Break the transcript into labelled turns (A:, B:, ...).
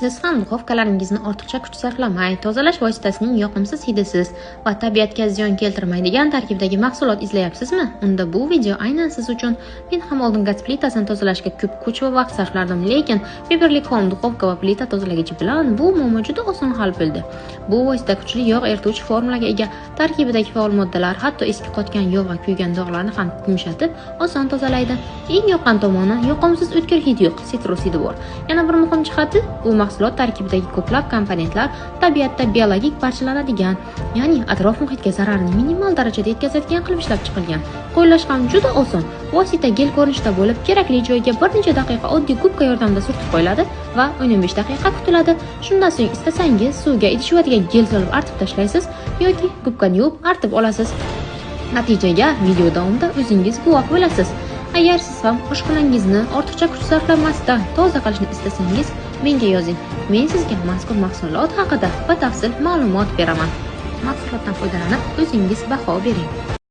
A: Siz ham duxovkalaringizni ortiqcha kuch sarflamay, tozalash vositasining yoqimsiz hidisiz va tabiatga ziyon keltirmaydigan tarkibdagi mahsulot izlayapsizmi? Unda bu video aynan siz uchun. Men ham oldin gaz plitasini tozalashga ko'p kuch va vaqt sarflardim, lekin Faberlic Home duxovka va plita tozalagichi bilan bu muammo juda oson hal bo'ldi. Bu vosita kuchli yog' erituvchi formulaga ega. Tarkibidagi faol moddalar hatto eski qotgan yog' va kuygan dog'larni ham yumshatib, oson tozalaydi. Eng yoqqan tomoni, yoqimsiz o'tkir hid yo'q, sitrus hidi bor. Yana bir muhim jihati, bu mahsulot tarkibidagi ko'plab komponentlar tabiatda biologik parchalanadigan, ya'ni atrof muhitga zararni minimal darajada yetkazadigan qilib ishlab chiqilgan. Qo'llash ham juda oson. Vosita gel ko'rinishda bo'lib, kerakli joyga bir necha daqiqa oddiy gubka yordamida surtib qo'yiladi va 15 daqiqa kutiladi. Shundan so'ng istasangiz suvga idish yuvadigan gel solib artib tashlaysiz yoki gubkani yuvib artib olasiz. Natijaga video davomida o'zingiz guvoh bo'lasiz. Agar siz ham oshxonangizni ortiqcha kuch sarflamasdan toza qilishni istasangiz, menga yozing. Men sizga mazkur mahsulot haqida batafsil ma'lumot beraman. Mahsulotdan foydalanib, o'zingiz baho bering.